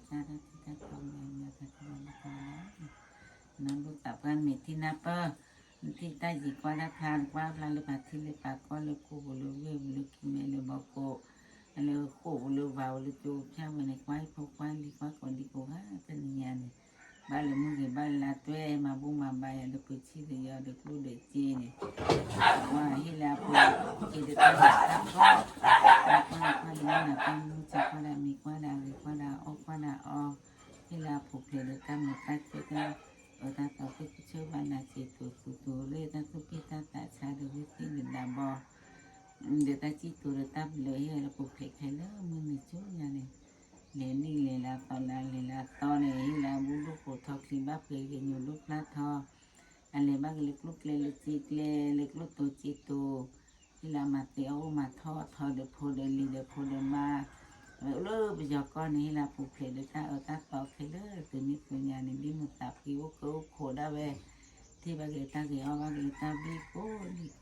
တၢ်ထံၣ်တၢ်တီမ့ၢ်မ့ၢ်တၢ်ထံၣ်ဘၣ်လၢကလီၤ, နဘိသးပှၢ်မ့ၢ်ထံၣ်နၢ်ပၢၢ်, နထံၣ်တၢ်ယံၤကွၢ်တၢ်ဖျါ နကွၢ်ဖျါလၢပှၤထံလၢပှၤကီၢ် လၢခိၣ်ပူၤလၢဝ့ၢ်ပူၤလၢကံမဲလၢဘီကိး, လၢဃိာ်ပူၤလၢဝၤပူၤလၢကၠိဖၠၣ်ဝဲန့ၣ် ကွၢ်ဟံၣ်ဖိကွၢ်လံၤကွၢ်ကိးဒံကိးဂၤတနံၤညါန့ၣ်, ဘၣ်လၢမုၢ်ဂ့ၤဘၣ်လၢလါတွဲ မၤဘူၣ်မၤဘါယၤဒီးပှ့ၤဆံၣ်ဒီးယီၤဒီးကျိၣ်ဒီးစ့န့ၣ်, ကွၢ်ဟ့ၣ်လၢအပှ့ၤက့ၤဒီးတၢ်မၤတၢ်ဖီၣ်, ကွၢ်ကွၢ်ဒီးမုၢ်နၤကွၢ်မုၢ်ဆါကွၢ်ဒၣ်မံၤကွၢ်ဒၣ်ဂ့ၤ ကွၢ်ဒၣ်အီၣ်ကွၢ်ဒၣ်အီ, ဟ့ၣ်လၢအပူၤဖျဲးဒီးတၢ်မုာ်တၢ်ခုၣ်တၢ်အၢတၢ်သီ ဃ့ၢ်ဆၢဘၣ်နၤစံး တူၢ်သူၣ်တူၢ်ရ့ၣ် တၢ်သူၣ်က့ၣ်တၢ်သးဆါဒီးဝံသ့ၣ်ဒီးဒးဘီ ဒီးတၢ်စံၣ်တူၤဒီးတၢ်ဘျၢ ဟ့ၣ်လၢပူၤဖျဲးခဲလၢာ် မုၢ်နံၤဆူညါန့ၣ်, လဲၤနံၣ်လဲၤလါသီလါလဲၤလါသီန့ၣ် ဟ့ၣ်လၢအဘူၣ်ဒိၣ်ကိးထီၣ်ချံဘၣ် ပှ့ၤက့ၤညိးဒိၣ်ဖျါထီ, အလဲၤဘၣ်က့ၤလၢကျိၣ်ကျဲလၢစ့ကျဲ လၢကျိၣ်တိၤစ့တိၤ, ဟ့ၣ်လၢအမၤသ့အီၣ်အိၣ်မၤထီၣ်ထီဒီးဖိဒီးလံၤဒီးဖိဒီးမါ, လၢပယီၤကီၢ်န့ၣ် ဟ့ၣ်လၢအပူၤဖျဲးဒီးတၢ်အၢတၢ်သီခဲလၢာ် သုးနံၣ်သုးညါန့ၣ် ဒ်မုၢ်သးဖှံအိၣ်ကၢအိၣ်ခိးဒၣ်ဝဲ, ထံၣ်ဘၣ်က့ၤတၢ်ဂ့ၤအီၣ်ဘၣ်က့ၤတၢ်ဘျုးကိးဒံကိး